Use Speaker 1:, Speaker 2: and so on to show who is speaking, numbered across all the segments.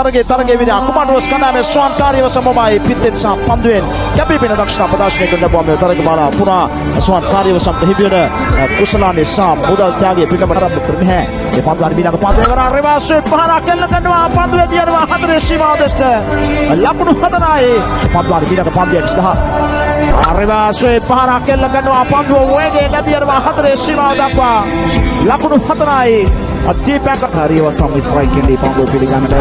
Speaker 1: තරගේ තරගේ විනා කුමාර් ටුවර්ස් කණ්ඩායමේ ස්වාන් කාර්යවසමමයි පිත්තෙන් සහ පන්දුවෙන් කැපී පෙනෙන දක්ෂතා ප්‍රදර්ශනය කරන ලැබුවා. මේ තරග මාලා පුරා ස්වාන් කාර්යවසම්ට හිමි වන කුසලානේ සහ මුදල් ත්‍යාගයේ පිටම ආරම්භ කර නැහැ. මේ පන්දු හරි ඊළඟ පන්දුව එවර රිවර්ස් ස්වීප් පහරක් එල්ල කරනවා. පන්දුවේ තියනවා හතරේ සීමාව දෙසට. ලකුණු 4යි. පන්දු හරි ඊළඟ පන්දුවේ 20. රිවර්ස් ස්වීප් පහරක් එල්ල කරනවා. පන්දුව වේගයෙන් නැදී යනවා හතරේ සීමාව දක්වා. ලකුණු 4යි. දීපක
Speaker 2: කාර්යවසම් ස්ට්‍රයික් එකේ පන්දුව පිළිගන්නට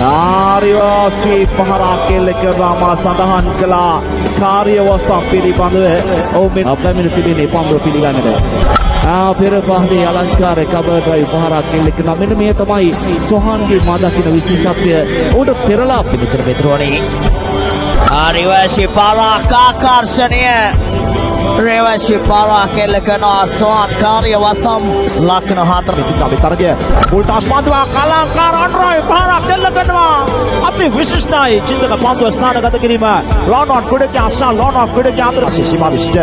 Speaker 2: ආරිවාසී පහරක් එල්ල කරනවා. මා සඳහන් කළා කාර්යවසම් පිළිබඳව ඔව් මේ පැමිණ තිබෙන්නේ පන්දුව පිළිගන්නට. පෙර පහදේ අලංකාර කවර් ඩ්‍රයිව් පහරක් එල්ල කරනවා. මෙන්න මේ තමයි සොහාන්ගේ මා දකින විශේෂත්වය. ඔහුට පෙරලා
Speaker 3: මිතුර මිතුරුවනි, රිවර්ස් පාරක් ආකර්ෂණීය රිවර්ස් පාරක් එල්ල කරනවා සෝහන් කාර්යවසම්. ලකුණු 4.
Speaker 1: ඉතින් තරගය ෆුල් ටොස් පන්දුවක් අලංකාර ඔන් පහරක් එල්ල කරනවා. අති විශිෂ්ටයි චින්තක පන්දුව ස්ථානගත කිරීම. ලොන් ඔන් ක්‍රීඩකයා සහ ලොන් ඔෆ් ක්‍රීඩකයා අතර සීමාව සිට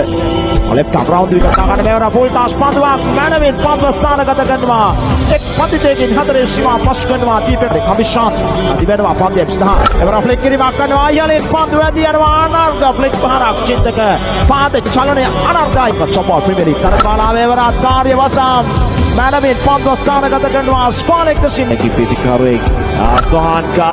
Speaker 1: ලෙෆ්ට් ආම් රවුන්ඩ් එක ගන්න. මෙවර ෆුල් ටොස් පන්දුවක් මැනවින් පන්දුව ස්ථානගත කරනවා. එක් පන්දිතයකින් හතරේ සීමා පසු කරනවා දීපක කමිෂාන්. දිවෙනවා පන්දුව 20. එවර ෆ්ලික් කිරීමක් කරනවා. ඉහළින් පන්දුව ඇදී යනවා. අනර්ග ෆ්ලික් පහරක්. චින්තක පාද චලනය අනර්ගයි. සොෆ්ට්බෝල් ප්‍රීමියර් ලීග් තරගමාලාවේ එවරත් කාර්යවසම් මැනවින් පන්දුව ස්ථානගත කරනවා. ස්කෝර් එක
Speaker 2: ප්‍රතිකාරයෙක් සොහාන්.